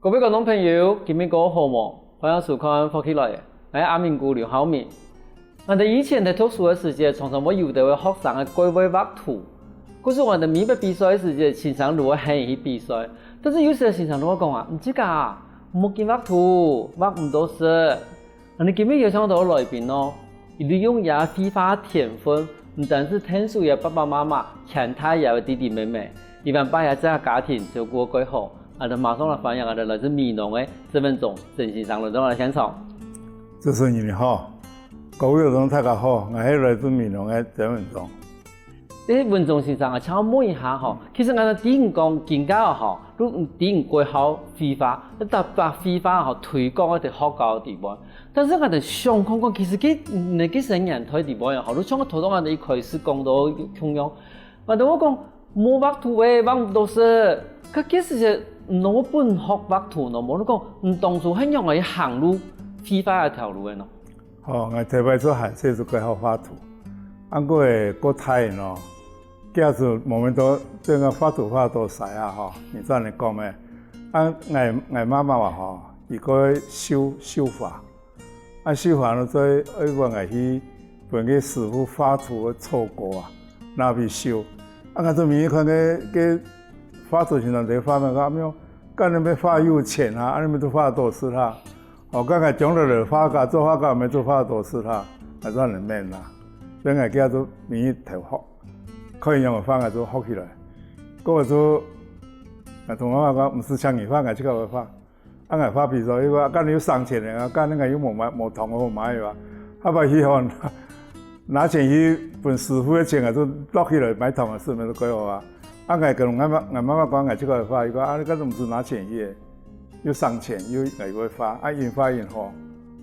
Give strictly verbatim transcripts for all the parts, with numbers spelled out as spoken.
各位觀眾朋友，今晡日過好無？歡迎收看《福氣來了》，𠊎係阿明牯劉浩明。𠊎兜以前在讀書个時節，常常會有兜个學生仔蓋會畫圖。故所𠊎兜每擺比賽个時節，先生就會喊佢去比賽。但是有時先生就會講啊：「你自家啊，莫緊畫圖，畫毋多識。」 𠊎兜今晡日邀請到來賓哦，佢利用佢个繪畫天分，毋單淨𢯭手佢个爸爸媽媽，牽大佢个弟弟妹妹，佢還把佢自家家庭照顧到蓋好。𠊎兜馬上來歡迎𠊎兜來自美濃个曾文忠曾先生來到𠊎兜現場。主持人你好，各位觀眾大家好，𠊎係來自美濃个曾文忠。 誒，文忠先生啊，請問一下吼，其實𠊎兜知你講今下吼，你知你蓋好繪畫，你就把繪畫吼推廣到學校个地方。但是𠊎兜想看看，其實佢，你該時年代地方也好，你像頭先𠊎兜一開始講到共樣，𠊎兜會講無畫圖誒，畫毋多識，該該時節毋會分學畫圖呢，無你講，你當初係仰仔行入繪畫這條路个呢？ 吼，𠊎頭擺就還細就蓋好畫圖，啊毋過誒，過大人哦，佢就無麼多，這個畫圖畫到儕啊吼，你照你講咩？啊𠊎𠊎媽媽話吼，佢蓋繡繡花，啊繡花呢，所以愛分𠊎去分該師傅畫圖个草稿啊，拿去繡。啊𠊎就每日看該該畫圖先生在畫咩，講阿姆，恁樣愛畫有錢啊，恁樣愛畫到多識啊。 哦，該𠊎將來畫家，做畫家，毋係做畫到多識啊，𠊎做恁樣啦。所以𠊎今下就每日偷學，看佢仰仔畫，𠊎就學起來。過後就，𠊎同媽媽講，毋使請人畫，𠊎自家會畫。啊𠊎畫比賽，佢講，該你又省錢个啊，該你𠊎又無買，無糖好買啊。下擺去吼，拿錢去分師傅个錢，𠊎就落去了，買糖个事，乜都蓋好啊。啊𠊎跟𠊎媽，𠊎媽媽講，𠊎自家會畫，佢講，啊你該毋使拿錢去个。 又省錢又又會畫，啊印畫印好，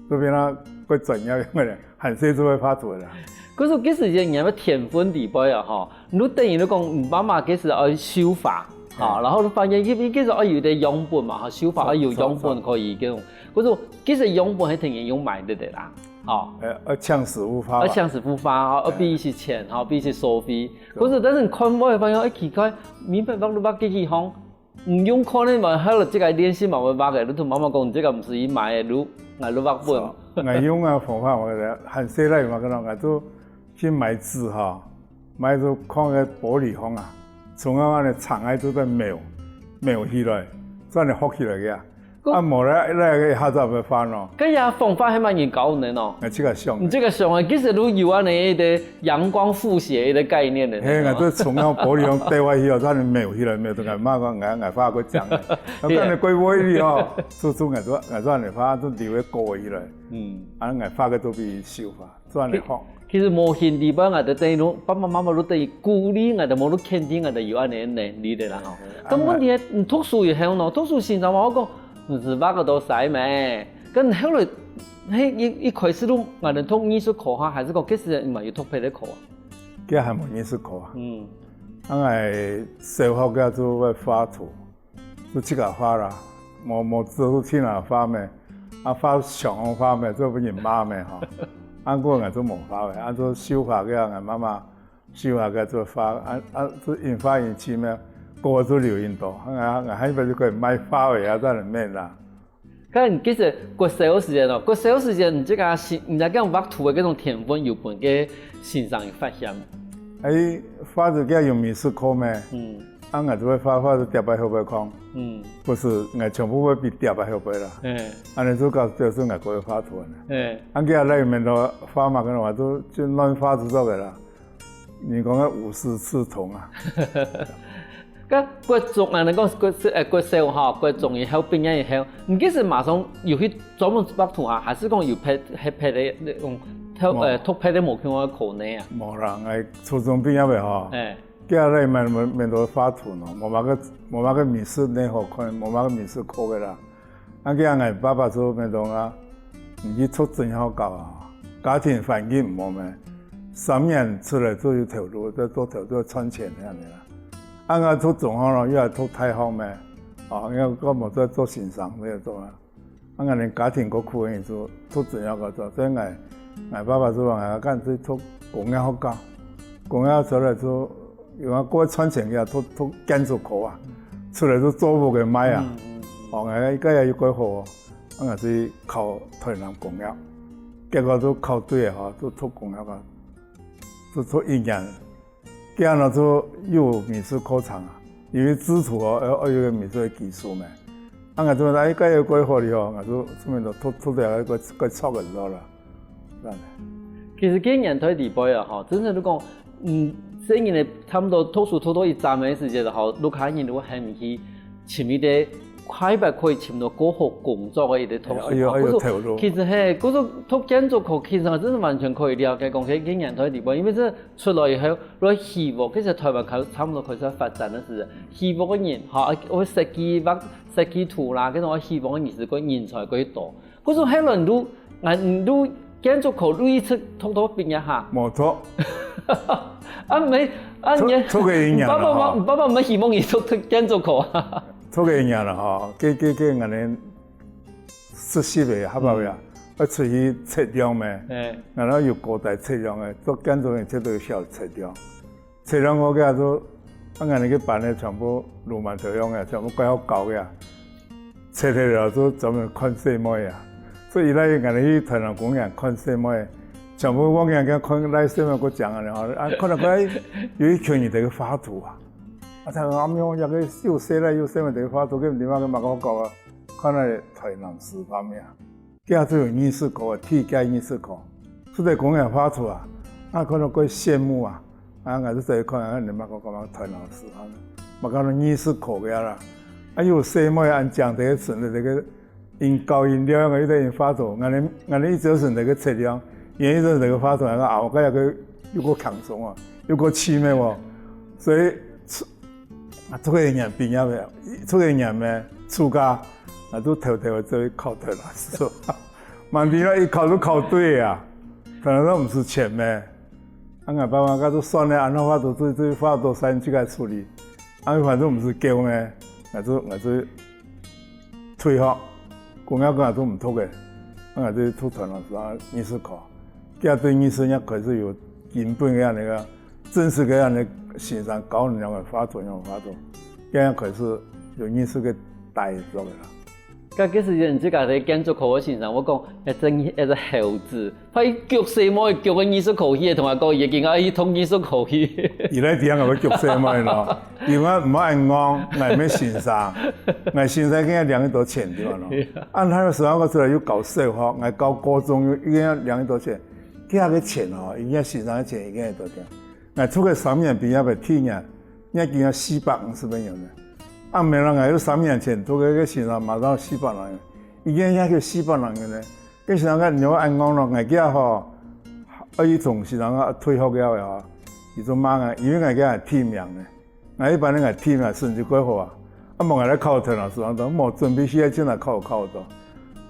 就變啊蓋專業樣个咧，還細就會畫圖个啦。可是其實人个天分底背啊吼，你等於你講你媽媽其實愛繡花，吼，嘿。然後你發現佢佢其實愛有一個樣本嘛，吼，繡花愛有樣本可以用。可是其實樣本係天然用買得的啦，吼。呃，愛請師傅畫嘛。愛請師傅畫，吼，愛俾一些錢，吼，俾一些收費。對。可是但是你看會發現，哎，奇怪，明白畫都畫機器吼， 毋用看个嘛，還有這個練習嘛會畫个，你同媽媽講，這個毋使去買个，你，𠊎你畫本。係，𠊎用个方法，𠊎還細倈嘛，可能𠊎就去買紙吼，買就囥个玻璃項啊，從恁樣个長个就在描，描起來，恁樣學起來个啊。啊無咧，那個一下子會畫咯。該樣方法係麼人教你呢？𠊎自家想个。你自家想个，其實都有恁樣一個 陽光複寫个概念个。嘿，𠊎就從該玻璃項掉下去哦，恁樣描起來，描到𠊎媽講，𠊎𠊎畫過獎个。𠊎講你怪威力哦，就就𠊎就𠊎就恁樣畫，就留个高起來。嗯。啊，𠊎畫个都比佢繡花，就恁樣畫。其實無形底背，𠊎兜等於爸爸媽媽都等於鼓勵𠊎兜，無都肯定𠊎兜有恁樣个能力个啦吼。嘿，但問題係，你讀書以後呢？讀書先生話我講，你係畫个都使咩？跟後來，嘿，一一開始都，𠊎兜讀藝術科哈，還係講，其實你嘛有讀別个科啊？ 佢還無認識過啊。嗯。啊，𠊎小學个就會畫圖，就自家畫啦，無無就去哪畫咩，啊，畫相畫咩，就分人罵咩吼。啊，過𠊎就無畫咧，啊，就繡花个啊，𠊎媽媽繡花个就畫，啊啊，就印花印錢咩，過就留印多，啊，𠊎還一擺就可以賣花个啊，在裡面啦。 看，其實國小个時節哦，國小个時節，你這個是，你這樣畫圖个這種天分有分該先生有發現。哎，畫圖該有美術課咩？嗯。啊，𠊎就會畫畫就貼在後背看。嗯。毋係，𠊎全部會分貼在後背啦。嗯。恁樣就搞，表示𠊎過會畫圖呢。嗯。啊，佢也來面頭畫嘛，可能𠊎就就亂畫就做个啦。 你講个無師自通啊。該國中啊，你講國，呃，國小吼，國中以後，畢業以後，你其實馬上有去專門畫圖啊，還係講有別，別，別个那種，特，無。呃，特別个無共樣个科呢啊？無啦，𠊎初中畢業个吼，哎。該下來面，面，面頭畫圖喏，無麼个，無麼个美術呢好看，無麼个美術課个啦。 啊，該下𠊎爸爸就面講啊，你去讀專校教啊，家庭環境毋好咩，三年出來就有頭路，就做頭路賺錢恁樣啦。啊，𠊎讀中學咯，又愛讀大學咩，哦，因為𠊎無做做先生，無做啊。啊，𠊎連家庭過苦个，就讀專校教做，所以𠊎，𠊎爸爸就講，哎，恁樣去讀工業學校，工業出來就 因為過賺錢个啊，讀讀建築科啊，出來就做屋个賣啊。嗯，嗯，哦，𠊎个也有幾好哦，啊，𠊎就去考臺南工業，結果都考對了吼，都讀工業啊，都讀一年。這樣呢就有美術課程啊，因為製圖哦，要要有一個美術的基礎嘛。啊，𠊎就講，哎，該有幾好哩吼，𠊎就順便就讀讀了該該著个咯啦，這樣。其實該年代裡背啊，吼，真正都講，嗯，細人仔差不多讀書讀到一站个時節，吼，屋下人都喊你去尋一個快板可以尋到較好工作个一個讀書。哎喲哎喲，頭路。其實嘿，故所讀建築科其實真係完全可以了解講，該該年代裡背，因為這出來以後，來起屋，其實臺灣開差不多開始發展个時節，起屋个人，吼，會設計畫、設計圖啦，該種起屋个人係个人才較多。 故所後來你都，啊，你都建築科都一直讀到畢業哈？無讀。啊，無，啊，讀你，讀个一年啦，爸爸媽，吼。爸爸毋係希望你讀建築科啊？讀个一年啦，吼，該該該𠊎等實習个，學校个啊，愛出去測量咩？哎，然後有高低測量个，做建築个測到曉得測量。 測量好个啊，就啊，𠊎等个班个全部鱸鰻頭樣个，全部怪好搞个啊。測忒了就專門看細妹啊。所以以來𠊎等去臺南公園看細妹，全部望眼看看那細妹个樣啊，啊，看到該有一群人在該畫圖啊。啊，佢講：「阿姆，這個又細倈又細妹在該畫圖，該地方个麼个搞啊？」看到臺南師範呀。 佢就有藝術科，第一屆藝術科，就在公園畫圖啊，啊，看到蓋羨慕啊，啊，𠊎就走去看，啊，你嘛講講臺南師範，嘛講到藝術科个啦，啊，有細妹恁靚在該存在這個，𠊎教𠊎了，𠊎又在該畫圖，𠊎等𠊎等一朝晨在該測量，𠊎一朝晨在該畫圖，啊，後個又過又過輕鬆啊，又過趣味哦，所以 啊，讀个一年畢業个，讀个一年咩，暑假，啊，就偷偷个走去考臺南師範。蠻厲害，一考就考對啊，可能都毋使錢咩。啊，𠊎爸媽佢就算了，恁樣畫圖，最最畫多少自家處理，啊，反正毋使繳咩，𠊎就𠊎就退學，公業𠊎就毋讀个，啊，𠊎就讀臺南師範藝術科。 佢對藝術也開始有根本个恁樣个，正式个恁樣个先生教你仰般畫圖，仰般畫圖，佢也開始有藝術个帶動个啦。該該時節，你自家在建築科个先生，𠊎講，一隻一隻猴子，怕佢逐細妹逐个藝術科去，同𠊎講，佢今下去讀藝術科去。佢來聽𠊎會逐細妹咯，因為毋好恁戇，𠊎毋係先生，𠊎先生今日領一多錢對吧咯？啊，佢个時候𠊎出來又教小學，𠊎教高中又又領一多錢。 佢个錢哦，佢个先生个錢已經係多少？𠊎讀个三年畢業个第一年，已經有四百五十個銀了。啊，毋係啦，𠊎有三年前讀个个先生馬上四百零銀，已經也有四百零銀了。該先生个你愛恁戇咯，𠊎佢吼，啊，佢從先生个退學了後吼，佢就罵𠊎，因為𠊎佢係第一名呢。 𠊎一般个𠊎team啊，成績蓋好啊，啊無𠊎來考臺南師範，都無準備去，現在考考到。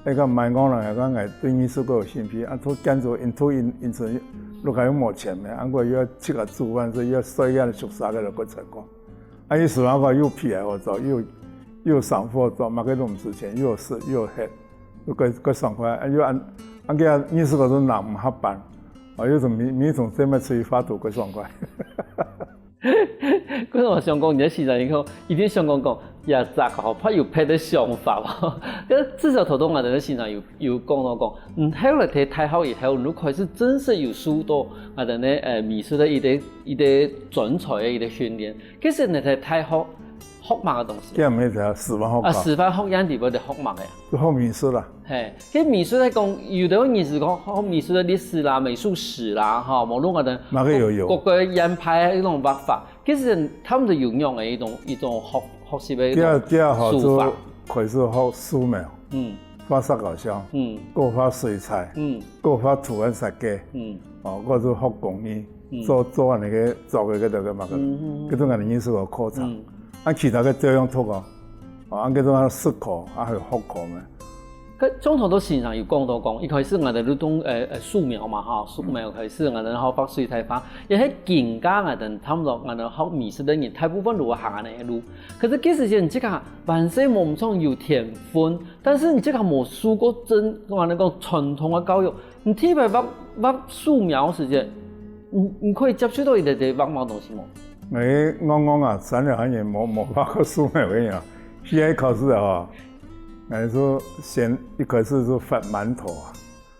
該个蠻戇人，𠊎講𠊎對藝術蓋有興趣，啊讀建築，因讀因因成，屋下又無錢咩，啊𠊎又愛自家煮飯，所以又愛睡恁熟悉个就過出國。啊，佢師範科又皮鞋好做，又又衫褲好做，麼个都毋使錢，又有食又有歇，又蓋蓋爽快，啊又恁恁个藝術科就拿毋下班，啊又從每每從這邊出去畫圖蓋爽快。 故所𠊎想講，你个先生以後一定想講講，這隻吼，怕有別个想法哦。該至少頭頭𠊎等个先生有有講到講，嗯，後來讀大學以後，你開始正式有受到𠊎等个呃美術个一個一個專才个一個訓練。其實你在大學學麼个東西？這毋係在師範學啊，校，師範學院裡背在學麼个呀？就學美術啦。 嘿，該美術來講，有个人係講學美術个歷史啦、美術史啦，吼，無論𠊎等麼个都有。各个院派个該種畫法，其實佢等都有用个一種一種學學習个一種這這吼就手法。開始學素描，嗯畫石膏像，嗯過畫水彩，嗯過畫圖案設計，嗯哦，過就學工藝，嗯做做恁个做个該个个麼个，嗯該種恁个藝術个課程。嗯，啊，其他个照樣讀哦，哦，啊，該種啊術科，啊，還有學科咩？該像頭先先生有講到講，一開始𠊎等就用呃呃素描嘛吼，素描開始𠊎等學畫水彩畫，也係增加𠊎等差不多𠊎等學美術个人，大部分都會行恁个路。可是其實你自家還細無毋錯有天分，但是你自家無受過真，𠊎等講傳統个教育，你特別畫畫素描時節，你你可以接觸到一個一個畫毛東西無？誒，戇戇啊，三年還也無無畫過素描个人啊，去該考試啊，吼， 𠊎就先一開始就發饅頭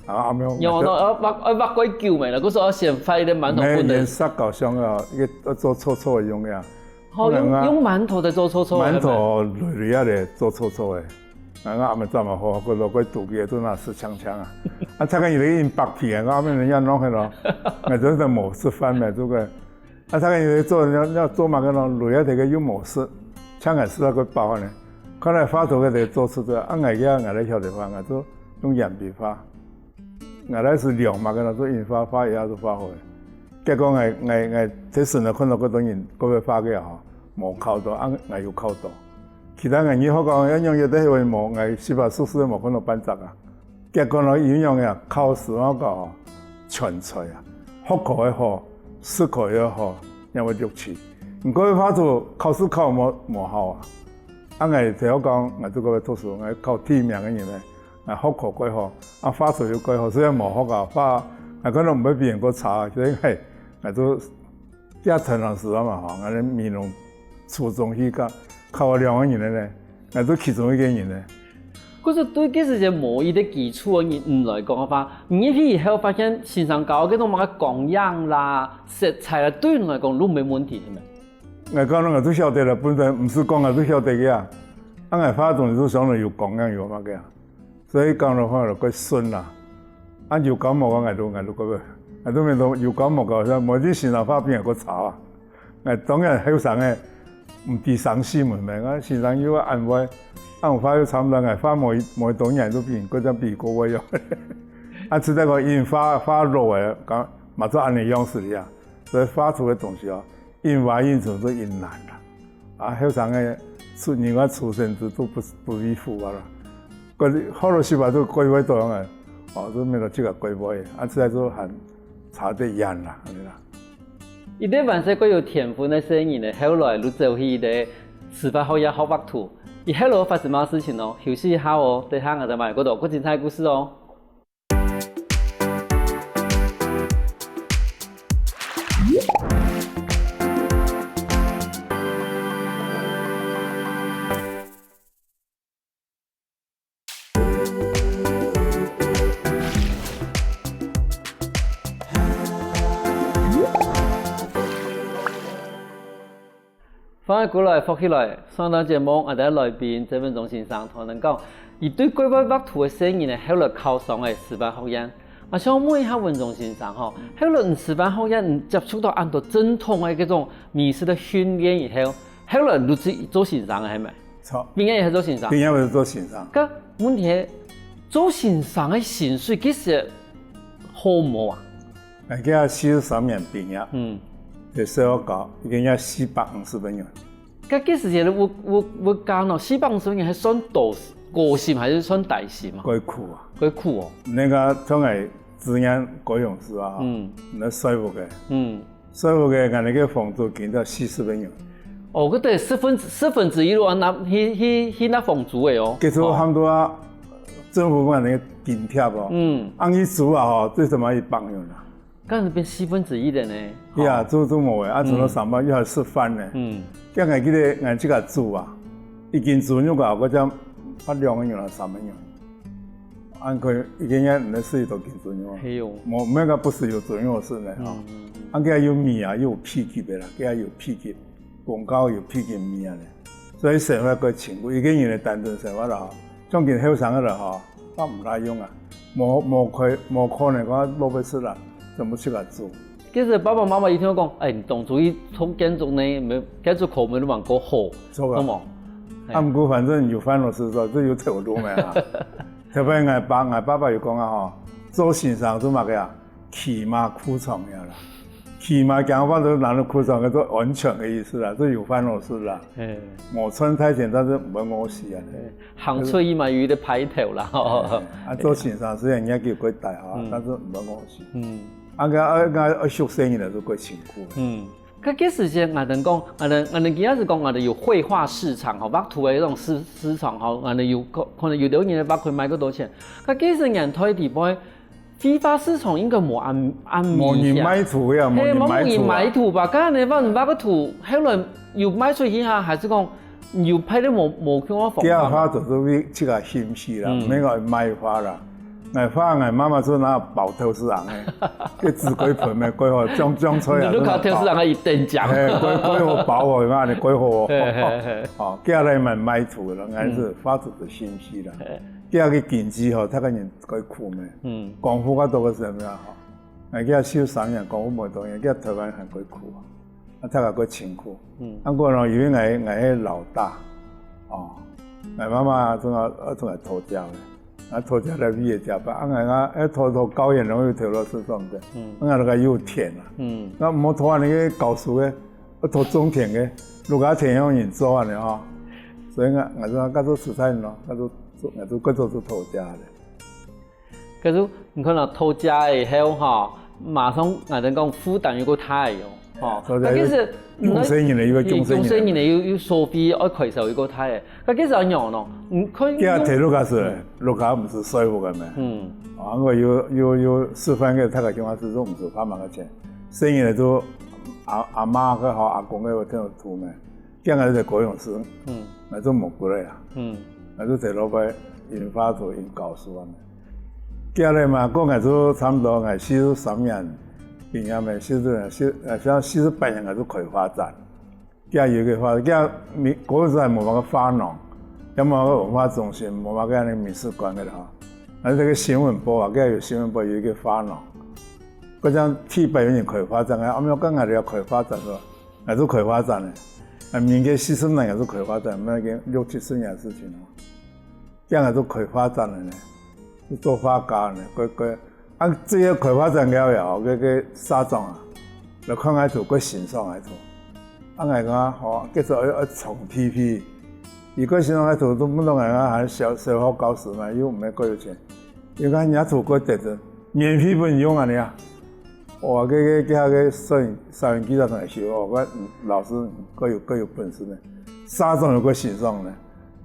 啊，啊，阿姆，有，那要挖，要挖个久没了，可是要先发一个馒头分人。没，人殺搞香啊，一个做臭臭的用呀。好，用，可能啊，用馒头在做臭臭的，馒头哦，累累啊咧，做臭臭的。啊，阿姆做嘛好，个落个肚皮都拿屎抢抢啊。啊，他个人个硬剥皮啊，阿姆人家弄很咯，那真的冇吃饭没，这个。 啊，大家有做，要，要做嘛，个咯，累啊，这个又冇事，抢个事啊，个包呢。看来花头个得做出个，啊，𠊎个，𠊎来晓得花，𠊎就用鉛笔花。𠊎来是量嘛，个咯，做印花，花一下就花好了。结果𠊎，𠊎，𠊎，这时呢，看到个多人，个个花个吼，冇考到，啊，𠊎有考到。其他个你好讲，要用有的会冇，𠊎七八十岁冇看到半只啊。 结果呢，有样呀，考试我讲哦，全才啊，学科也好，术科也好，也会录取。毋过花头考试考无，无效啊。啊，𠊎头先讲，𠊎就个读书，𠊎考第一名个人呢，啊，学科过好，啊，花头又过好，虽然无学啊，花，啊，可能毋会比人个差，所以，嘿，𠊎就 也常常是啊嘛吼，𠊎个美濃初中去考，考了两个人个呢，𠊎做其中一个人呢。可是對該時節無一个基礎个人來講个話，你入去以後發現先生教个該種麼个光影啦、色彩啦，對你來講都無問題，係無？𠊎講了，𠊎都曉得了，本身毋使講，𠊎都曉得个啊。啊，𠊎畫東西都想着有光影有麼个啊。 所以講个話就較順啦。啊，有教無教，𠊎都，𠊎都个，𠊎都面對有教無教，像無一定先生畫比𠊎較差啊。𠊎當然後生个，毋知生死門咩，𠊎先生又安慰，啊，有畫又差毋多，𠊎畫無，無多年都比，較像比過我喲。啊，實在講，因畫，畫老个，講，嘛做恁呢樣式个啊，所以畫出个東西哦， 因為因此就因難啦。啊，後生个出，人家出生之都不，不亦樂乎啊啦。个，好多時候都改會到樣个，哦，都沒有這个改會，啊，實在就還差得遠啦，恁呢啦。一个還細个有天分个細人呢，後來就走去一个師範學院學畫圖，佢後來發生麼事情哦？休息一下哦，等下𠊎再講更多更精彩个故事哦。 翻過來，福氣來，上段節目，𠊎兜來賓曾文忠先生同𠊎兜講，佢對國外畫圖个細人呢，後來考上个師範學院。啊，想問一下文忠先生吼，後來你師範學院你接觸到恁多正統个這種美術个訓練以後，後來你就做先生个係無？著。畢業以後做先生。畢業以後做先生。該問題係，做先生个薪水其實好無啊？ 𠊎該四十三年畢業，嗯。在小學校，一個月四百五十個銀。該該時節个物，物，物價喏，四百五十個銀還算多，高薪還係算低薪啊？較苦啊。較苦哦。該个像𠊎志願高雄市啊，嗯。該稅務个，嗯。稅務个，𠊎該个房租緊到四十個銀。哦，該得十分，十分之一咯，拿去，去，去拿房租个哦。結束差不多啊，政府分𠊎个津貼哦，嗯。按佢租啊吼，最少嘛一百銀啊。 該變四分之一个呢。呀，做，做無个，啊，做到上班又還食飯呢。嗯。該𠊎記得𠊎自家煮啊，一斤豬肉啊，𠊎正發兩個銀啊，三個銀。恁可以，一個月毋使使幾多斤豬肉啊。係哦。無，無該不時有豬肉食呢，吼。嗯。啊，該有米啊，又有配給个啦，該有配給，公告有配給米啊呢。所以生活較清苦，一個人个單純生活啦，吼，像今後生个啦，吼， 啊，毋大用啊，無，無可，無可能講落去食啦，全部自家煮。其實爸爸媽媽一定會講，哎，你當初去讀建築呢，沒，建築科沒有往過好，著啊。懂無？啊，毋過反正有煩惱事做，就有頭路咩啊。特別𠊎爸，𠊎爸爸有講啊吼，做先生做麼个啊？ 起碼褲長樣啦。起碼講話都拿到褲長，叫做安全个意思啦，就有飯好食啦。嗯。無賺大錢，但是毋會餓死啊。嗯，行出去嘛，有一個派頭啦，吼。嗯，啊，做先生雖然年紀較大哈，嗯。但是毋會餓死。嗯。啊，該，啊，該，啊，畜生人就較辛苦。嗯。該，該時節，𠊎等講，𠊎等，𠊎等今仔日講，𠊎等有繪畫市場吼，畫圖个那種市，市場吼，𠊎等有可，可能有的人畫可以賣較多錢。該，該時年代底背， 繪畫市場應該無恁，恁明顯。無人買圖呀，無人買圖啊。係，無人買圖吧？該恁樣畫，畫个圖，後來有賣出去哈，還係講你有派个無無共个方法嗎？佢个花就係為自家心思啦，嗯。毋係愛賣花啦。𠊎花，𠊎媽媽就拿包豆豉个，該紙蓋盆个蓋好，裝裝出來。你都靠豆豉个一等獎。嘿，蓋蓋好包哦，你看你蓋好哦。嘿嘿嘿。哦，佢來買賣土了，𠊎係花就係心思啦。嘿。佢个經濟吼，大家人蓋苦咩？嗯。功夫較多个係麼个吼？𠊎佢受三年功夫無多年，佢台灣還蓋苦啊。 啊，大家較辛苦。嗯。啊，過呢，因為𠊎𠊎係老大，哦，𠊎媽媽總愛總愛討食个，啊，討食來為个食飯，啊，𠊎啊，愛討討高遠容易討到食爽个，嗯。啊，𠊎就有田啊，嗯。啊，無討恁呢个教書个，愛討種田个，如果田有人做恁呢吼，所以𠊎𠊎就較做實在咯，較做做𠊎就較做做討食个。 可是你看到討食以後吼，馬上𠊎等講負擔又過大哦，吼。討食該其實有種細人个，有个種細人个。種細人个有有所費愛開銷又過大个，該其實恁樣咯，你看佢个頭路開始，路開毋係稅務个咩？嗯。啊，因為有有有示範个，大家鄉下是毋使花麼个錢，細人个就阿阿媽个好，阿公个會聽得出咩？ 佢𠊎就高雄市，嗯。𠊎就無過來啊。嗯。𠊎就在老伯因花土因教書啊。佢來嘛，過𠊎就差不多，𠊎四十三年畢業个，四十四呃，像四十八年𠊎就開畫展。佢有一個畫，佢美國時代無麼个畫廊，也無麼个文化中心，無麼个恁呢美術館个啦。但是這個新聞報啊，佢有新聞報有一個畫廊，佢講特別有人開畫展个，啊，沒有，剛好要開畫展个。 𠊎就開畫展个，啊，民國四十年𠊎就開畫展，毋係已經六七十年个事情咯。這樣𠊎就開畫展个呢，就做畫家呢，過過，啊，這個開畫展了後，該該社長啊，來看𠊎圖，過欣賞𠊎圖。啊，𠊎講吼，結束愛愛重批批，佢過欣賞𠊎圖，都毋懂𠊎講還小小學教師嘛，又毋係過有錢。 你看人家圖過得个，免費分你用啊你啊！哇，該該該下个攝影攝影記者同佢笑，哦，講老師過有過有本事呢，社長又過欣賞呢。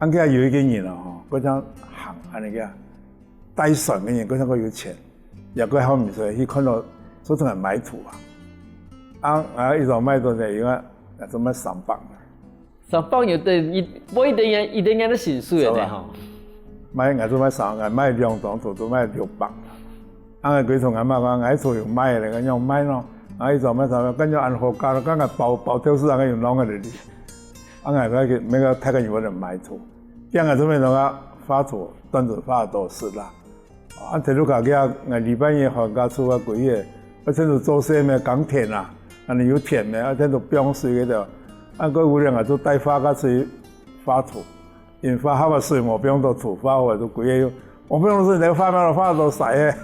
恁佢有一個人啊吼，過像行恁呢个，帶船个人，過像過有錢，也過好毋出去看到，做成來買圖啊。啊，啊，一張賣多少？因為啊，做賣三百。 三百元對一，不一定也一定也得薪水个呢吼。賣，𠊎做賣三，𠊎賣兩張圖都賣六百。啊，𠊎歸同𠊎媽講，𠊎做有賣个，𠊎用賣咯。啊，一張賣三百，感覺恁好價咯，剛剛包包掉市場个有弄个哩。啊，𠊎該个每個大概有人買圖，這樣𠊎做賣个畫圖，單純畫多是啦。 啊，頭路開始啊，𠊎禮拜日放假出去歸日，啊，全部做事咩，耕田啊，啊，你有田咩，啊，全部放水个了。啊，過有人啊，就帶畫家出去畫圖，因畫好啊，水無放到土，畫好啊，就歸日用。我不用說，你畫咩畫到晒个，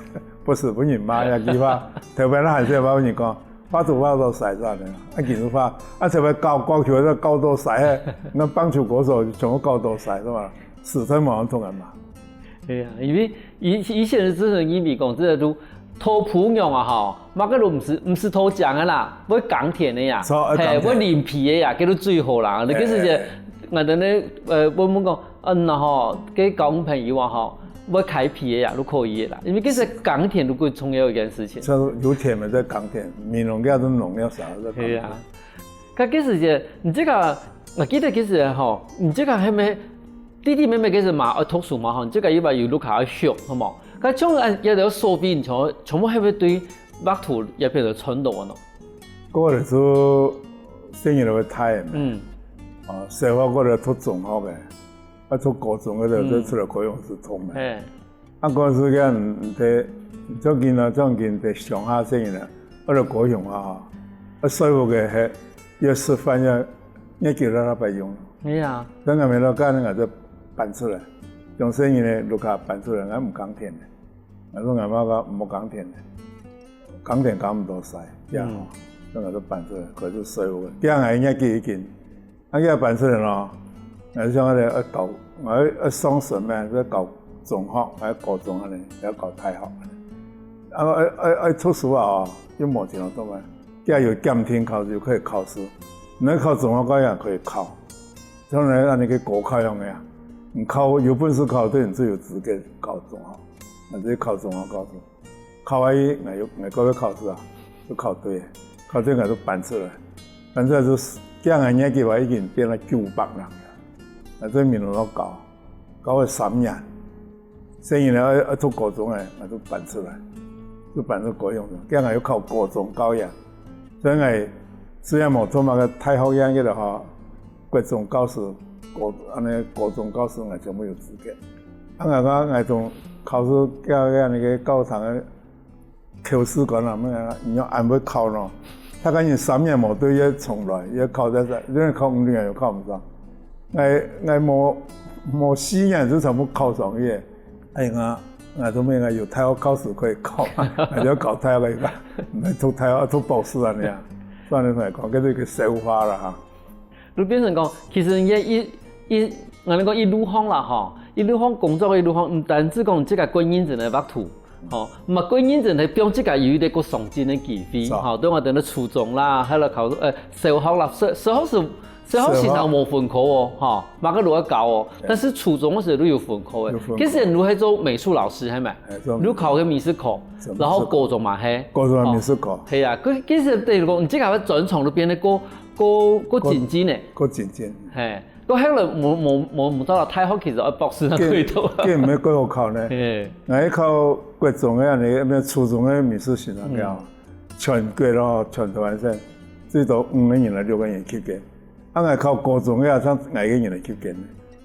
不是，分人罵呀，佢畫，特別那還是要分人講，畫圖畫到晒，這樣的，啊，其實畫，啊，特別搞搞球，搞到晒个，那棒球國手全部搞到晒，是吧？死在網上同人罵。 對啊，因為以以前个知識認為講，這个都討餔娘啊吼，麼个都毋係毋係討食个啦，會耕田个呀，嘿，會淋肥个呀，該都最好啦。該个時節，𠊎等呢，呃，問問講，嗯，然後該交朋友啊吼，會開肥个呀，都可以个啦，因為其實耕田都最重要一件事情。像有田个在耕田，美濃該都農業啥个在耕田。對啊。 該該時節，你這個，𠊎記得該時吼，你這個還沒弟弟妹妹該時嘛，愛讀書嘛吼，你這個又愛有屋下愛畜，好無？該像恁這條手藝，你全全部係毋係對畫圖這片來傳到个呢？過來就細人會大个嘛，嗯，啊，小學過來讀中學个，啊，讀高中个就出來高雄市讀嘛。嘿。 啊，該時間，嗯，在，最近啊，最近在鄉下細人啊，愛來高雄啊，啊，稅務个係，要食飯要，要幾多那擺用。係啊。所以𠊎每到假，𠊎就搬出來，從細人个屋下搬出來，𠊎毋耕田了。𠊎同𠊎媽講，毋好耕田了，耕田耕毋到晒，這樣吼，嗯。所以𠊎就搬出來，開始稅務个。這樣𠊎年紀已經 啊，佢搬出來咯，𠊎想愛愛教，愛愛上學咩，愛教中學，愛高中恁呢，愛教大學。啊，愛愛愛讀書啊，哦，又無錢好讀咩，佢有檢定考試，又可以考試，你考中學該樣可以考，將來恁呢个高考樣个啊，你考有本事考對，你就有資格考中學，你就考中學高中。 考完，𠊎又，𠊎過去考試啊，就考對了，考對𠊎就搬出來，搬出來就，這樣个年紀話已經變到九百人了。𠊎在美濃路教，教了三年。細人仔愛，愛讀高中个，𠊎就搬出來，就搬出高雄了。該𠊎又考高中教育，所以𠊎雖然無讀麼个大學院个了吼，國中教師、高，恁呢高中教師𠊎全部有資格。啊，𠊎講𠊎從考試該，該恁呢个教堂个 考試官啊，問啊，你仰恁會考呢？大概你三年無對，也重來，也考在這，因為考五年又考毋上。𠊎，𠊎無，無四年就全部考上去个。哎呀，𠊎都問𠊎有大學考試可以考嘛，𠊎就考大學个，毋係讀大學，讀博士恁呢啊。所以來講，這係一個笑話啦哈。 就變成講，其實你一，一，𠊎等講一路項啦吼，一路項工作个一路項，毋單止講自家個人認真个畫圖，吼，嘛個人認真个放自家有一個過上進个機會，是啊。吼，對𠊎等个初中啦，還有考，呃，小學啦，小，小學係，小學先生無分科哦，吼，麼个都愛教哦，對。但是初中个時候都有分科个，有分科。其實你係做美術老師，係無？哎，做美術。你考个美術科，做美術科。然後高中嘛係，高中个美術科。哦，係啊，其，其實等於講，你自家个專長都變得過 過，過精進呢。過精進。嘿，過後來無，無，無，無到大學，其實愛博士正可以讀。這，這毋係幾好考呢。嘿。𠊎考國中个恁呢，初中个美術先生了，嗯。全國咯，全台灣省，最多五個人來六個人及格。啊，𠊎考高中个，像𠊎一個人來及格呢。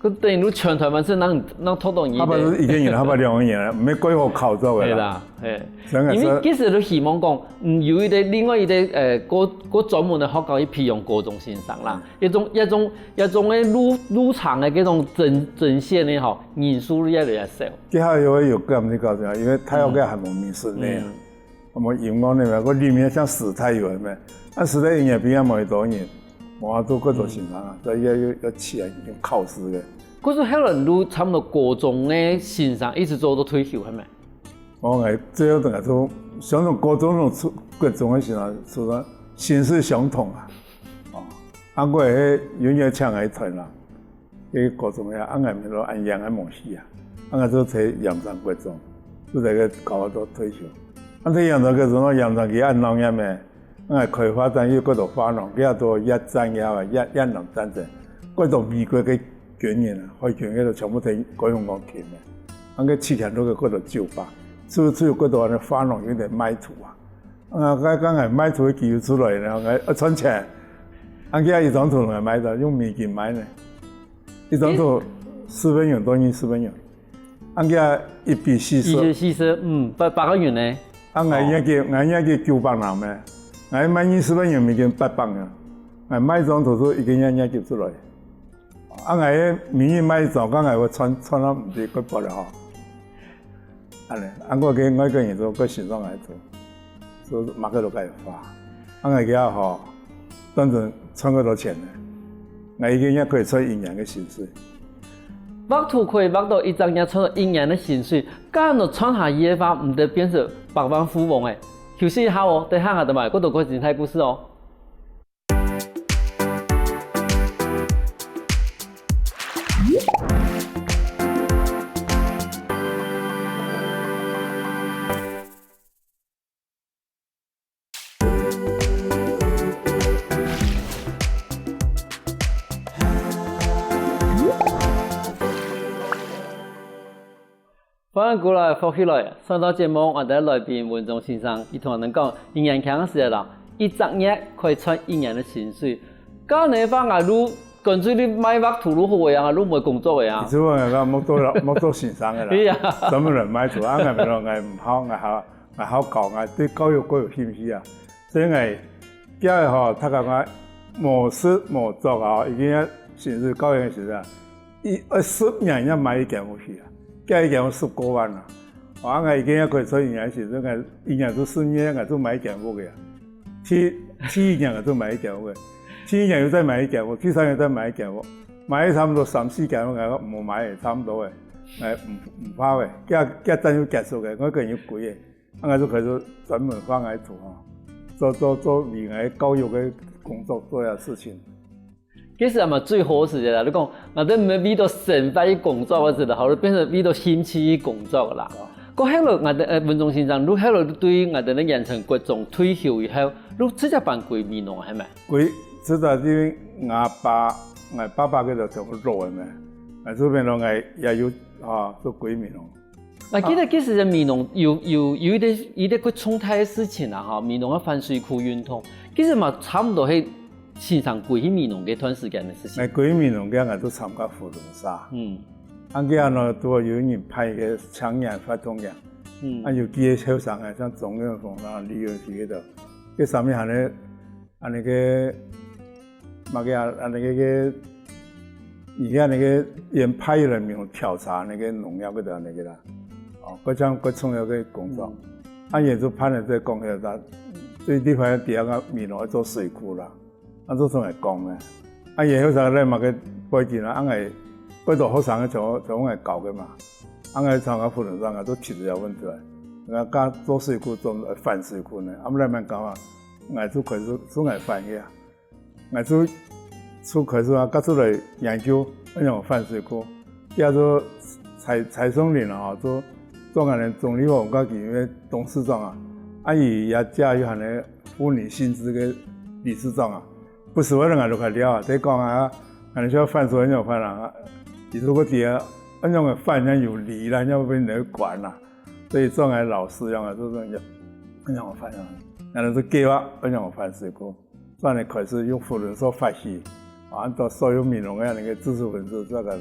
佢等於全台灣係能，能讀到你个。下擺係一個人，下擺兩個人，毋係幾好考著个啦。係啦，係。所以𠊎說，因為其實都希望講，嗯，有一個另外一個，呃，過，過專門个學校去培養高中先生啦。嗯。一種，一種，一種个路，路程个這種征，征選个吼，人數越來越少。這下又有感覺到這樣，因為大學个還無面試呢。嗯。 麼个音樂呢，該裡面像師大有个咩？啊，師大音樂畢業無幾多人，無法度幾多先生啊，所以要，要，要起來用考試个。可是後來你差不多高中个先生一直做到退休，係無？哦，𠊎最後等下做，像種高中那種初，國中个先生，初中形式相同啊。哦，啊，𠊎係有人請𠊎去團啦。 該高中个，啊，𠊎名落恁樣个無去啊，啊，𠊎就在鹽埕國中，就在該教到退休。啊，在鹽埕國中，鹽埕佢恁鬧熱咩，啊，𠊎開畫展又過到畫廊，佢也到越戰也啊，越，越南戰爭，過到美國个軍人啊，海軍个都全部在高雄港勤个，啊，該七千多个過到酒吧，就，就過到恁呢畫廊有點賣圖啊。 啊，該，該𠊎賣圖个機會出來了，𠊎愛賺錢。啊，佢一張圖𠊎賣到，用美金賣呢。一張圖四分銀到二十分銀。啊，佢一比四十。一比四十，嗯，八，八個銀呢。啊，𠊎一個，𠊎一個九百銀咩，𠊎賣二十分銀美金八百銀。𠊎賣一張圖就一個月月給出來。啊，𠊎个每日賣一張，該𠊎會賺，賺到毋知幾多了吼。 恁呢，啊，𠊎个外國人做，个先生來做，做麼个都該畫。啊，𠊎个吼，當陣賺幾多錢呢？𠊎一個月可以賺一年个薪水。畫圖可以畫到一隻月賺到一年个薪水，該若賺下去个話，毋得變成百萬富翁欸。休息一下哦，等下下等埋，過多過精彩故事哦。 歡迎過來，福氣來！上到節目，𠊎等來賓文忠先生，佢同𠊎等講，一年輕个時節啦，一隻月可以賺一年个薪水。該樣个話，𠊎都乾脆你賣畫圖都好个啊，都毋會工作个啊。其實𠊎講，莫做老，莫做先生个啦，對啊。專門來賣圖，啊，𠊎講，𠊎毋好，𠊎好，𠊎好搞，𠊎對教育較有興趣啊。 所以𠊎叫佢吼，大家講無食無著啊，已經要先是教育个時陣，一，呃，十年要買一間屋去啊，叫一間屋十過萬啊。啊，𠊎已經要可以賺一年時陣，𠊎一年做十年，𠊎就買一間屋个啊。第，第一年𠊎就買一間屋个，第二年又再買一間屋，第三年再買一間屋，買差不多三四間屋，𠊎講毋好買个，差不多个，哎，毋，毋怕个，叫，叫戰爭結束个，𠊎个人又貴个。 啊，𠊎就開始專門畫𠊎圖吼，做，做，做為𠊎教育个工作做下事情。其實也嘛最好个時節啦，你講，𠊎兜毋係為著生活去工作个時節，好，變成為著興趣去工作个啦。哦。過後來，𠊎兜，呃，文忠先生，你後來對𠊎兜个鹽埕國中退休以後，你直接搬歸美濃係無？歸，直接因為𠊎爸，𠊎爸爸佢就全部老个咩。𠊎就變到𠊎也有，啊，做歸美濃。𠊎記得其實美濃有，有，有一個，一個較重大个事情啊，吼，美濃个反水庫運動，其實嘛差毋多係先生歸去美濃該段時間个事情。𠊎歸美濃該𠊎都參加扶輪社。嗯。啊，該下呢，拄好有人辦一個青年活動營，嗯。啊，有幾個後生个，像鍾遠峰啦、李永琪該兜，該上面還有 恁呢个，麼个啊，恁呢个个，而且恁呢个，佢派人民調查該个農業个恁呢个啦。哦，該項該重要个工作。嗯。啊，佢就辦了這講起來，對地方个地方个美濃愛做水庫啦，啊，做出來講呢。啊，佢後生來麼个背景啊，啊，𠊎，幾多學生个全部，全部𠊎教个嘛。啊，𠊎參加扶輪社，𠊎都提出這問題來。𠊎講做水庫，做反水庫呢，啊，毋然慢講啊，𠊎就開始，就𠊎反个啊。 𠊎就，就開始啊，蹶出來研究，仰般反水庫。這就蔡，蔡松林啊，做，做𠊎等鍾理和文教基金會个董事長啊。啊，佢也借有恁呢婦女新知个理事長啊。不時會同𠊎兜較聊啊，在講啊，𠊎等需要反水仰般反啊。佢就講知啊，仰般个反，仰有理啦，仰般分人管啦。所以做𠊎老師樣啊，就講仰般反啊，𠊎等就計畫仰般反水庫。 轉來開始用扶輪社發起，啊，安到所有美濃个恁呢个知識分子，這個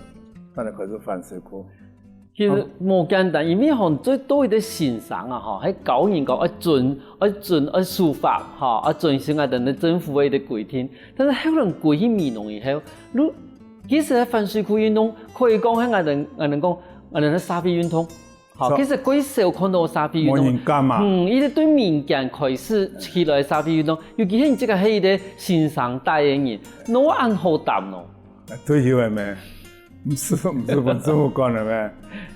轉來開始反水庫。其實無簡單，因為吼，最多一個先生啊，吼，係教人講愛遵，愛遵，愛守法，吼，愛遵守𠊎等个政府个一個規定。但是後來歸去美濃以後，你其實反水庫運動可以講係𠊎等，𠊎等講，𠊎等个社會運動。 好，其實較少看到社會運動，無人敢啊。嗯，一直對民間開始起來社會運動，尤其係你這個係一個先生帶个人，哪恁好擔哦？退休了咩？毋係，毋係分政府管了咩？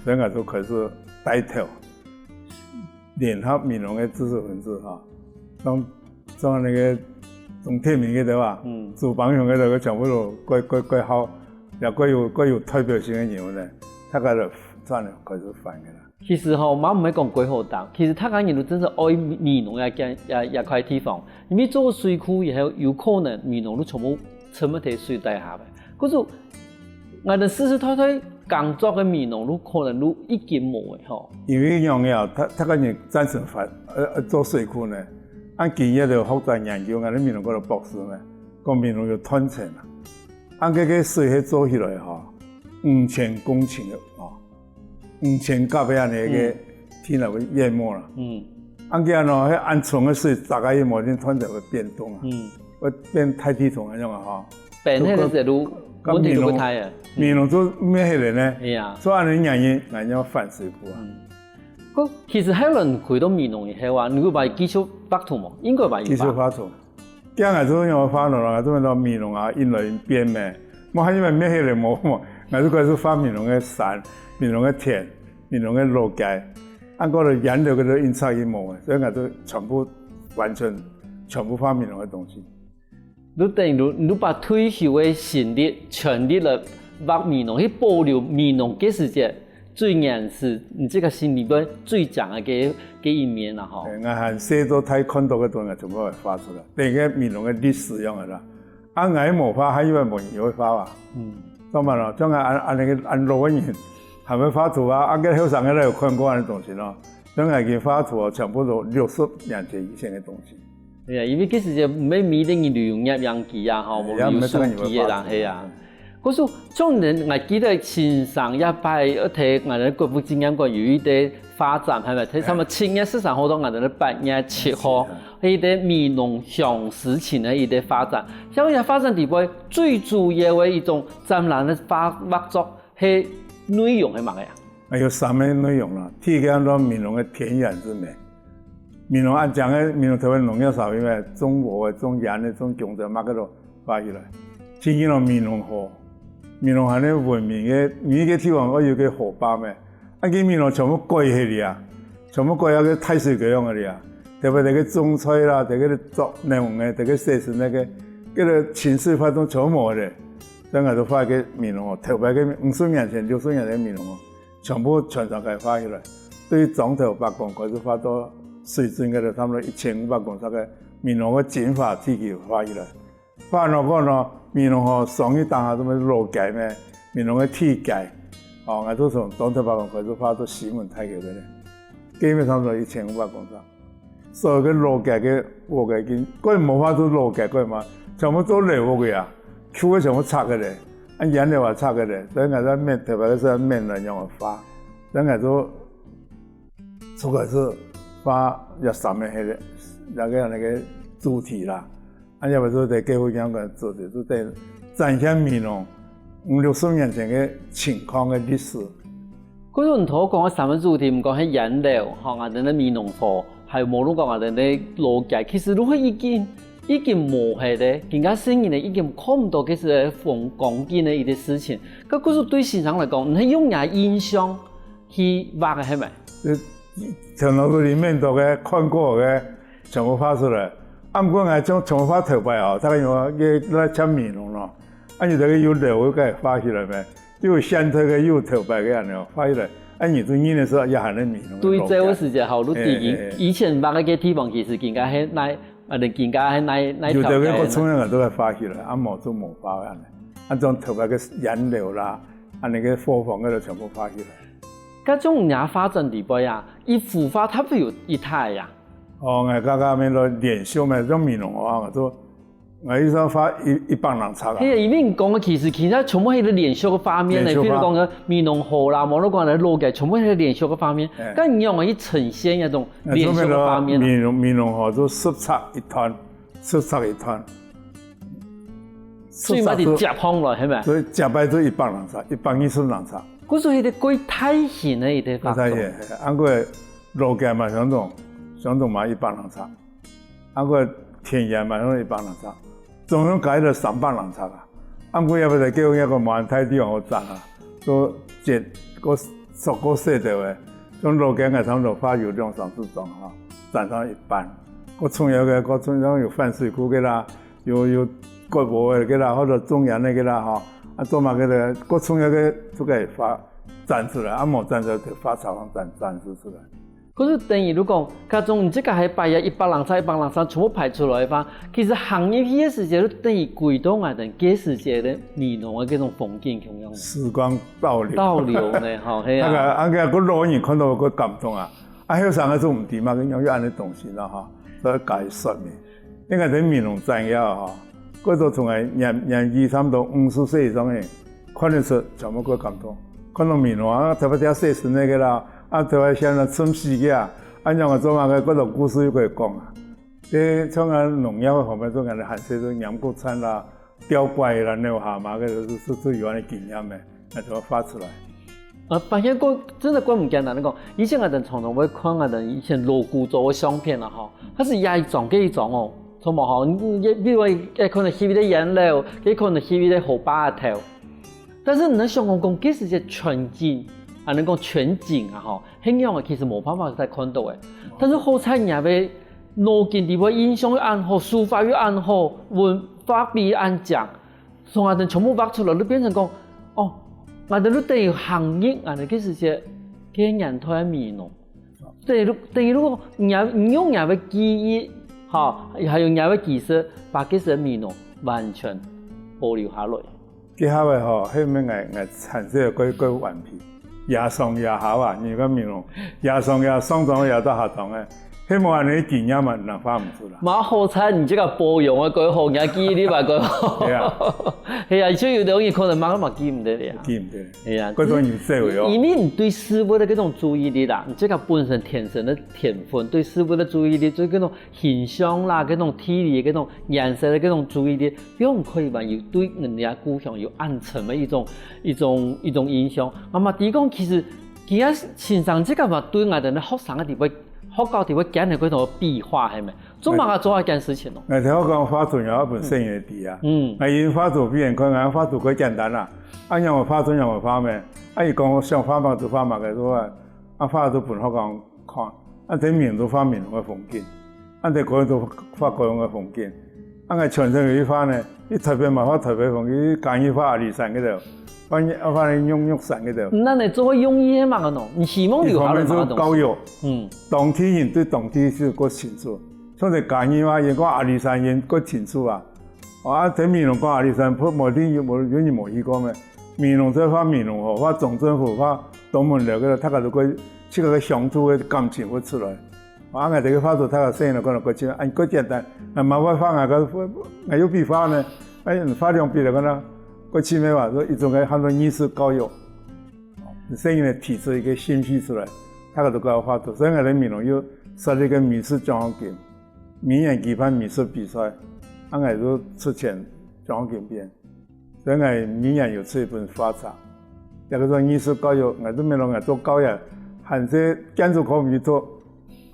所以𠊎就開始帶頭，聯合美濃个知識分子哈，像，像該個鍾鐵民該兜啊，嗯。朱邦雄該兜，佢全部都蓋，蓋，蓋好，也蓋有，蓋有代表性个人物呢，大家就轉來開始反个啦。 其實吼，嘛毋係講較好擔，其實大家人都真係愛美濃這件，這，這塊地方，因為做水庫以後，有可能美濃都全部沉沒在水底下个。可是，𠊎等世世代代耕作个美濃都可能都已經無了吼。因為仰仔啊，大，大家人贊成反，呃，呃，做水庫呢，按今日个學者研究，𠊎等美濃个博士呢，講美濃有斷層啊，按該个水係做起來吼，五千公頃个哦。 五千甲个恁呢个，嗯。天啊，會淹沒啦。嗯。恁樣呢，該恁重个水，大概也無定斷層會變動啊。嗯。會變大地動恁樣啊，吼。變該个時候，就講，問題就會大啊。美濃，美濃就滅忒了呢。係啊。所以恁呢原因，𠊎等反水庫啊。嗯。該其實後來去到美濃以後啊，你有辦法繼續畫圖無？應該辦法。繼續畫圖。 該𠊎就仰般畫咯，𠊎就講美濃啊，因來變咩，無還因為滅忒了無，𠊎就開始畫美濃个山、美濃个田、美濃个老街，恁樣个沿路个都印刷一模个，所以𠊎就全部，完全全部畫美濃个東西。你等於你，你把退休个心力、全力來畫美濃，去保留美濃該時節 最原始，你這個心裡背最強个該，該一面啊，吼。欸，𠊎還細到大看到个東西，全部會畫出來。等於該美濃个歷史樣个啦。啊，𠊎無畫，還以為無人會畫啊。嗯。當然咯，像𠊎恁，恁呢个，恁老个人，還會畫圖啊，啊，該後生个都有看過恁呢東西咯。像𠊎已經畫圖啊，全部都六十年前以前个東西。 係啊，因為該時節毋係每個人都有攝影機啊，吼，無有手機个人，也毋係每個人會畫圖。係啊。可是，像人，𠊎記得先生這擺，呃，在𠊎等國父紀念館有一個畫展，係無？在差不多七月十三號到𠊎等个八月七號，係啊。係一個美濃鄉事情个一個畫展。像這畫展裡背，最主要个一種展覽个畫，畫作，係內容係麼个啊？啊，有三個內容啦。第一個安到美濃个田園之美。 美濃恁靚个，美濃特別農業社會咩，種禾个、種菸个、種薑仔，麼个都發起來。第二咯，美濃河，美濃還有文明个，每一個地方愛有個河壩咩。啊，今美濃全部改忒了啊，全部改到个大水溝樣个了啊。特別在該種菜啦，在該作農个，在該洗身个，該个清水活動全部無了。所以𠊎就畫个美濃河，特別个五十年前、六十年前个美濃河。 全部全場个畫起來，對莊頭伯公開始畫到水圳个，差不多一千五百公尺个美濃个精華地區畫起來。畫了過後，美濃河上去打下，什麼老街咩，美濃个地界，哦，𠊎就從東頭伯公開始畫到西門大橋个咧，該面差不多一千五百公尺。所有个老街个屋个已經，該無畫做老街，該嘛，全部做樓屋个啊，舊个全部拆个咧，啊，原樓也拆个咧，所以𠊎在面，特別个係面來用个畫，所以𠊎就出來係畫這三个迄个，那个那个主題啦。 啊，也毋係在該附近个做，就在展現美濃五六十年前个情況个歷史。故所你頭講个三个主題，毋管係原樓，吼，啊，等等美濃河，還有無論講啊，等等老街，其實都係已經已經無係咧，更加細人咧已經看毋到，其實係風光景个一个事情。該故所對先生來講，你係用你个印象去畫个，係咪？呃，從頭到尾面到个看過个， 全部畫出來。啊，毋過𠊎將全部畫頭擺哦，大概用个來接美濃咯。啊，有个有樓个畫起來咩？又有現代个，又有頭擺个恁樣畫起來。啊，你就認得出也還係美濃个老街。對，這个時節吼，你知，嘿，嘿，嘿。以前畫个地方其實更加係哪，啊，更加係哪，哪條街呢？有个个重要个都愛畫起來，啊，無就無畫恁樣。啊，將頭擺个洋樓啦，啊，那个伙房个都全部畫起來。該種人畫展裡背啊，一幅畫差不多有幾大呀？ 哦，𠊎剛剛面來連續咩，用美濃話，𠊎就，𠊎一張畫一，一百零尺啊。係啊，因為你講个其實，其實全部係个連續个畫面呢，連續畫。譬如講个美濃河啦，無論講个老街，全部係个連續个畫面。哎。該你用个去呈現那種連續个畫面啊？哎，就變成美濃，美濃河就十尺一段，十尺一段。最尾就接上來，係咪？所以接擺就一百零尺，一百二十零尺。故所係个過大型个一个畫作。過大型，哎，啊，過老街嘛相同，相同嘛一百零尺。 啊，个田園嘛，用一百零尺，總共加起來三百零尺啊。啊，毋過也毋係叫人个滿大地方好展啊，都節，个縮个細條个，像老街个差不多畫有兩三十張哈，展上一半。个重要个，个重要有番水庫个啦，有，有割禾个个啦，或者種田个个啦哈，啊，做麼个个，个重要个就个畫展出來，啊，無展出來就畫冊上展，展示出來。 可是等於如果，假裝你這个還擺啊一百零尺、一百零尺全部排出來个話，其實行入去个時節，就等於歸到𠊎等該時節个美濃个這種風景共樣。時光倒流。倒流呢，吼，係啊。那個，啊，該个老人看到个感動啊，啊，後生个就毋知嘛，个樣有恁樣東西啦，哈，所以解釋呢。 應該在美濃展个吼，過多從來年，年紀差不多五十歲以上个，看得出全部个感動。看到美濃啊，特別係細孫个啦，啊，特別像該村西个啊，啊，恁樣做嘛个，過多故事又可以講啊。這像啊農業个方面，做恁樣還係做鹽谷菜啦、吊拐啦、撈蝦蟆个，是，是，是有恁樣經驗个。 來做畫出來。啊，發現過，真的過毋簡單。你講，以前𠊎等常常會看𠊎等以前老古早个相片啊，吼，它是壓一張該一張哦，什麼吼，你，你，比如講，哎，可能翕一个洋樓，也可能翕一个河壩頭。但是你能想講，講，該時節全景，啊，能講全景啊，吼，很樣个，其實無辦法再看到个。但是好彩你還會腦筋裡背印象又恁好，書法又恁好，文，畫筆恁靚， 從𠊎等全部畫出來，就變成講，哦，𠊎等就等於行入𠊎等該時節，該年代个美濃。等於就，等於就講，你也，你用你个記憶，吼，還有你个技術，把該時个美濃完全保留下來。這下个吼，後面𠊎，𠊎產生个个，个問題。 夜上夜下啊，你看美濃，夜上夜上，上莊夜到下莊个，係無恁樣个經驗嘛，人畫毋出來。嘛好彩你這个保養个過好，你个記憶力嘛過好。係啊。係啊，就有兜人可能嘛，嘛記毋得了啊。記毋得。係啊，過多人走个哦。因為你對事物个這種注意力啦，你這个本身天生个天分，對事物个注意力，對這種形象啦，這種地理，這種顏色个這種注意力， 比較可以嘛，有對人家故鄉有恁深个一種，一種，一種印象。啊嘛，第一講，其實，其實先生這个嘛，對𠊎等个學生个地位，學校地位，建立過一種壁畫，係無？做麼个做這件事情咯？𠊎頭先講畫圖，𠊎本身也知啊。嗯。𠊎因畫圖畀人看，𠊎畫圖較簡單啦。啊，讓𠊎畫圖，讓𠊎畫咩？啊，佢講𠊎想畫麼个就畫麼个，係無？ 啊，畫圖分學生看，啊，在美濃就畫美濃个風景，啊，在高雄就畫高雄个風景，啊，𠊎全身有一畫呢，去台北嘛畫台北風景，去嘉義畫阿里山該兜，畫，畫玉，玉山該兜。那你做个用意係麼个呢？你希望留下來麼个東西？一方面做教育，嗯。當地人對當地係較清楚，像在嘉義嘛，佢講阿里山佢較清楚啊。啊，在美濃講阿里山，無，無，有，有人無去過咩？美濃就畫美濃河，畫中正湖，畫東門寮該兜，大家都會，自家个鄉土个感情會出來。啊，𠊎兜个畫圖，大家細人仔看了，過去，啊，過簡單，𠊎嘛會畫，𠊎个，𠊎有筆畫呢，哎，畫兩筆了，看到，過去沒吧，所以一種个喊做藝術教育。細人仔提出一個興趣出來，大家都搞畫圖，所以𠊎在美濃又設立一個美術獎學金。 每年舉辦美術比賽，啊，𠊎就出錢獎學金分。所以𠊎每年有出一本畫冊。這個做藝術教育，𠊎都毋知𠊎做教育，還係建築科毋去讀，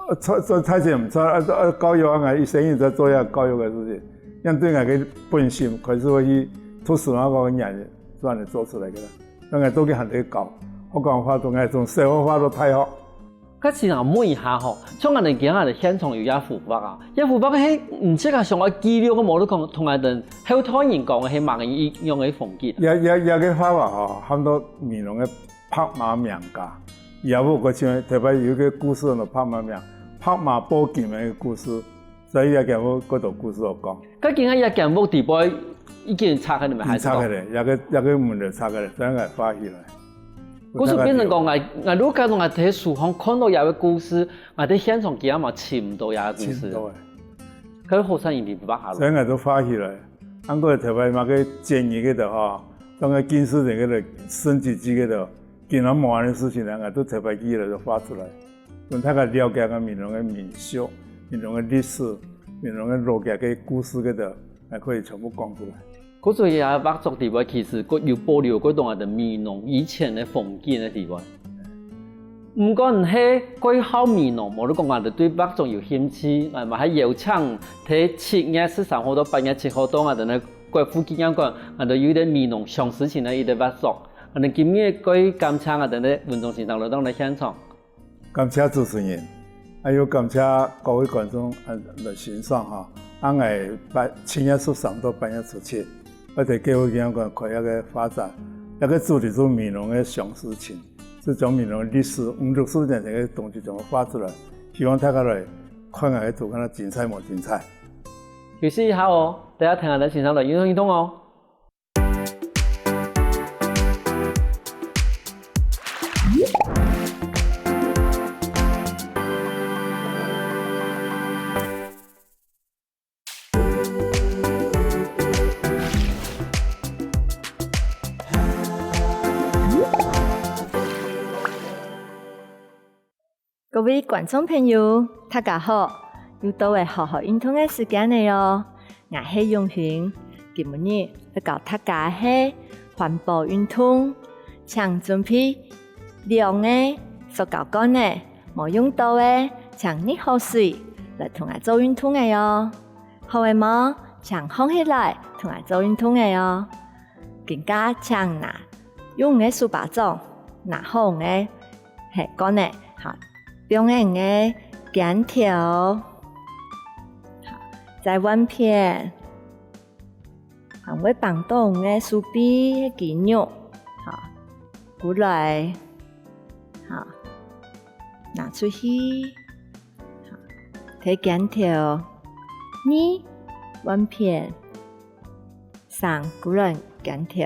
呃，做，做大學毋錯，啊，啊，教育啊，𠊎一生人在做這教育个事情。恁對𠊎个本心開始會去讀書啊，𠊎个眼光做恁樣做出來个啦。所以𠊎做个還在教，學校畫圖，𠊎從小學畫到大學。 該先生問一下吼，像𠊎兜今下个現場有這幅畫啊，這幅畫係毋係講想愛記錄个，無就講同𠊎兜後代人講个係麼个一樣个風景？這，這，這個畫畫吼，喊做美濃个白馬名家。這幅个像頭擺有一個故事，白馬名，白馬報金个故事，所以這件有幾多故事好講。該今下這間屋底背已經拆開了沒？已經拆開了，這個，這個門就拆開了，所以𠊎畫起來。 故所變成講，𠊎，𠊎如果講𠊎在書上看到這個故事，𠊎在現場根本尋毋到這個故事。尋毋到欸。可是後生人你不辦法了。所以𠊎都畫起來。啊，𠊎頭擺嘛个建議个吼，當个近視眼个、升級機个，見到無恁个事情呢，𠊎都頭擺起來就畫出來，分大家了解个美濃个民俗、美濃个歷史、美濃个老家个故事个，還可以全部講出來。 故所這畫作底背其實還有保留幾多𠊎兜美濃以前个風景个底背。毋管係幾好美濃，無論講𠊎兜對畫作有興趣，𠊎嘛還邀請在七月十三號到八月七號到𠊎兜个國父紀念館，𠊎兜有一個美濃相思情个一個畫作。𠊎兜今日該感謝𠊎兜个文忠先生來到𠊎兜現場。 感謝主持人，還有感謝各位觀眾，呃，來欣賞哈。啊，𠊎八，七月十三到八月初七，𠊎在國父紀念館開一個畫展，一個主題就美濃个相思情，就將美濃个歷史五六十年前个東西全部畫出來，希望大家來看𠊎个圖，看下精彩無精彩。休息一下哦，等下聽𠊎兜先生來運動運動哦。 各位觀眾朋友，大家好！又到了好好運動个時間了哦！𠊎係永興，今晡日愛教大家个係環保運動，請準備兩個塑膠罐仔，無用到个，請擛好水，來同𠊎做運動个哦！好了無？請䟘起來，同𠊎做運動个哦！ 今下請拿，用你个手巴掌，拿好你个係罐仔，好，放在你个肩頭，好，再換片，還會挷著你个手臂个肌肉，好，過來，好，拿出去，好，在肩頭，二，換片。 三，過來肩頭。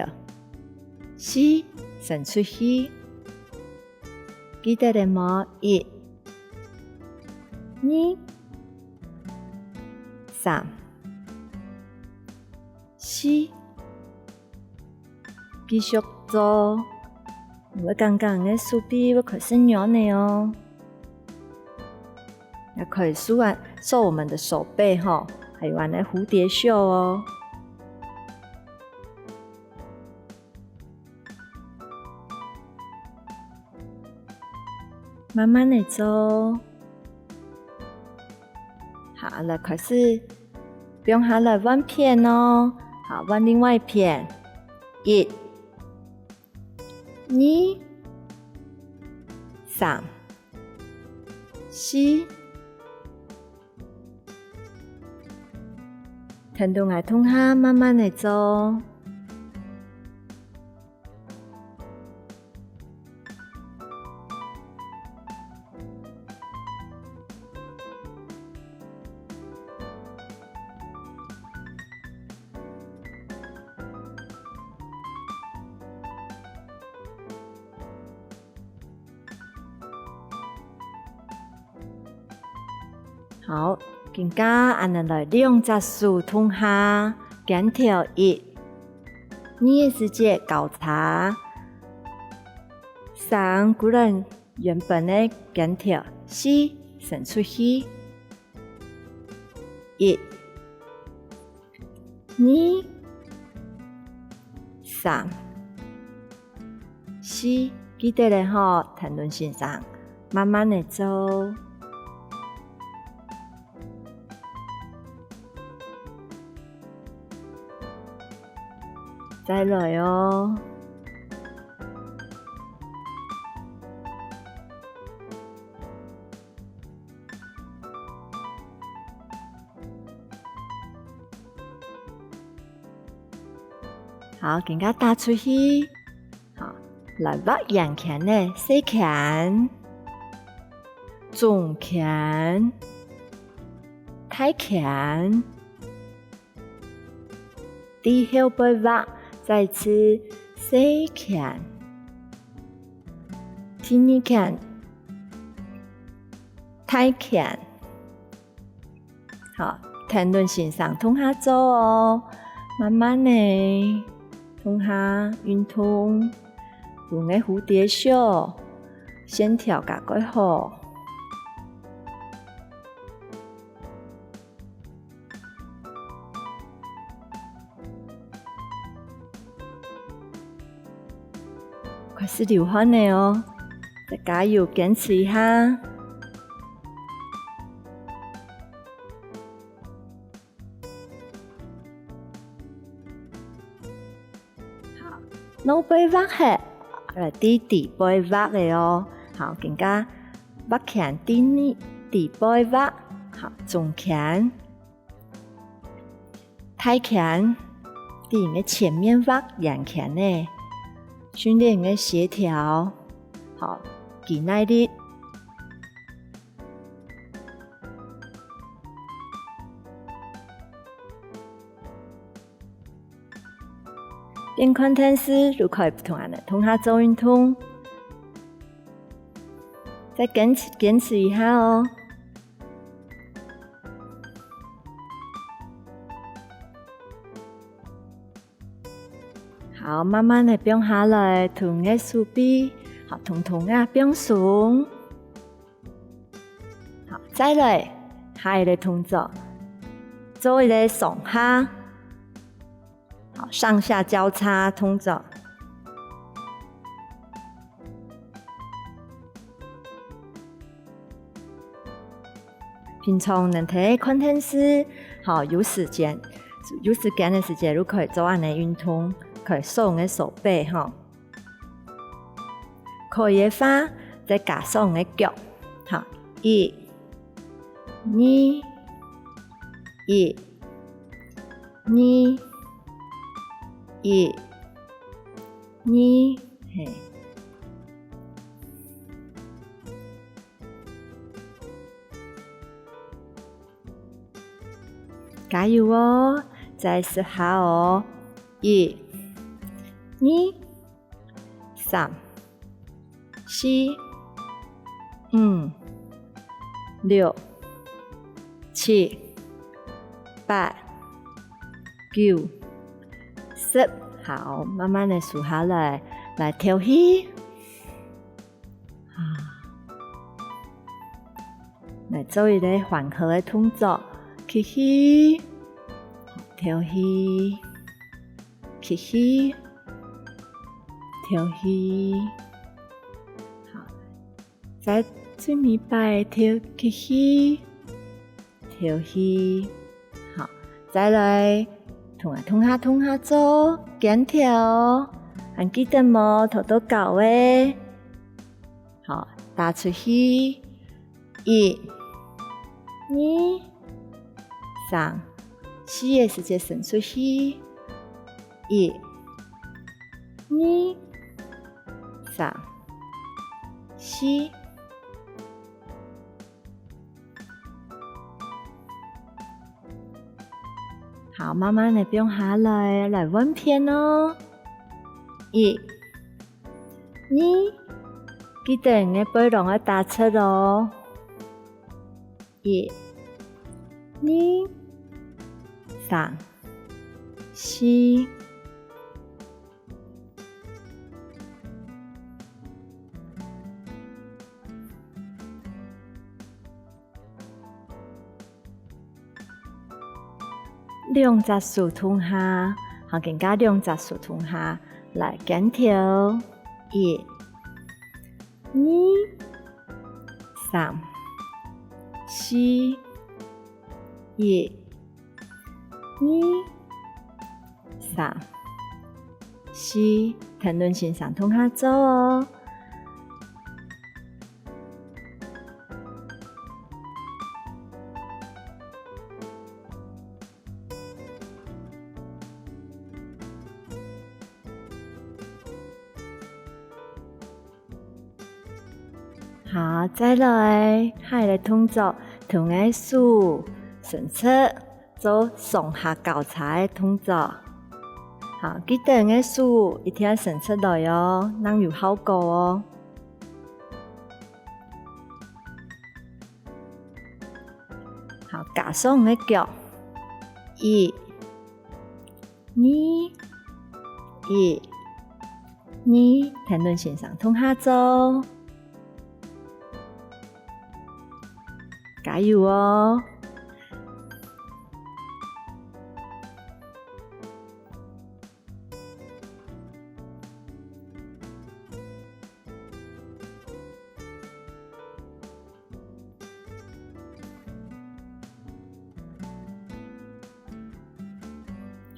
四，伸出去。記得了無？一、二、三、四。繼續做，你會感覺你个手臂會開始軟了哦。 也可以收啊，收我們的手背吼，還有恁个蝴蝶袖哦。慢慢的做。好，來開始，放下來換片哦。好，換另外一片。一、二、三、 四。跈等𠊎共下慢慢的做。好，今下恁仔來兩隻手共下，肩頭一，二个時節交叉，三，跍等原本个肩頭，四，伸出去，一， 二、三、四，記得咧吼，跈等先生，慢慢仔做。再來哦。 好，今下打出去。好，來畫圓圈仔，細圈、中圈、大圈。在後背畫，再次細圈、第二圈、大圈。 好，跈等先生共下做哦，慢慢仔共下運動，分个蝴蝶袖線條較過好。 開始流汗了哦，再加油，堅持一下。好，外背畫忒，來，在底背畫个哦。好，今下畫圈在底背畫，好，中圈。 大圈，在你个前面畫圓圈仔，訓練你个協調，好，肌耐力。邊看電視，就可以同恁仔共下做運動。再堅持，堅持一下哦。 好，慢慢仔放下來，同你个手臂，好，通通啊放鬆。好，再來，下一个動作，做一个上下，好，上下交叉動作。 平常你兜看電視，吼，有時間，有時間个時節，就可以做恁仔運動，可以瘦你个手背，吼。可以个話，再加上你个腳，吼，一、二、一、二、一、二，嘿。 加油哦！再試下哦！一、二、三、四、五、六、七、八、九、十。好，慢慢仔收下來，來敨氣。 啊，來做一個緩和个動作，吸氣，敨氣，吸氣，敨氣。好，再最尾擺敨，吸氣， 敨氣。好，再來，動啊動下動下做，肩頭，還記得無？頭拄教个。好，打出去，一、二、三、四个時節伸出去，一、二、三、四。 好，慢慢仔放下來，來換片哦。一、二，記得你个背囊愛打直哦。一、二、三、四。 兩隻手動下，好，更加兩隻手動下，來，肩頭，一、二、三、四、一、二、三、四，跈等先生動下做哦。 好，再來，下一個動作，同个手伸直，做上下交叉个動作。好，記得个手一定愛伸直來哦，正有效果哦。 好，加上个腳，一、二、一、二，跈等先生動下做。加油哦！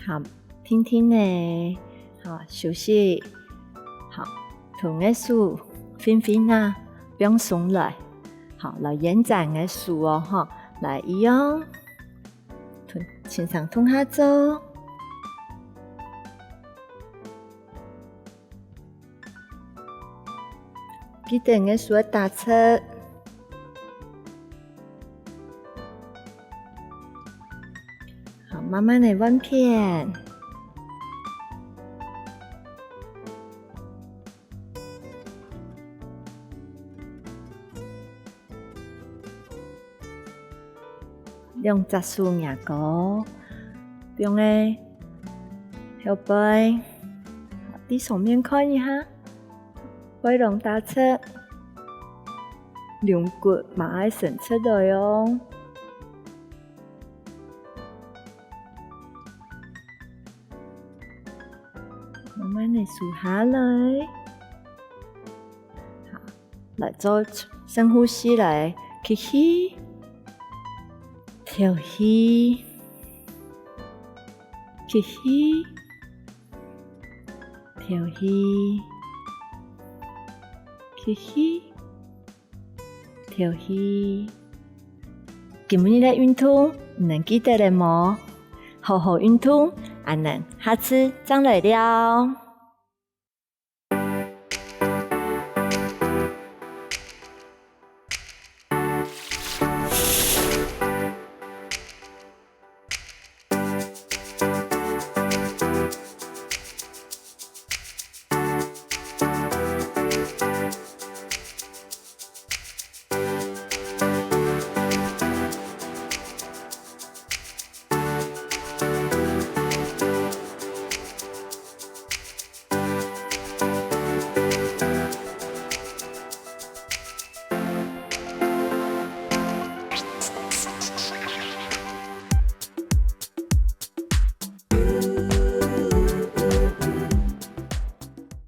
好，定定仔，好，休息。好，同个手，輕輕仔，放鬆來。好，來延展个手哦，吼，來，一樣，同，先生動下做。 記得个手愛打直。好，慢慢仔換片。 兩隻手擎高，放个後背，對上面看一下，背囊打直，龍骨嘛愛伸直來哦。慢慢仔收下來。好， 來做深呼吸，來，吸氣，敨氣，吸氣，敨氣，吸氣，敨氣。今日个運動，你能記得了無？好好運動，恁仔下次正來尞。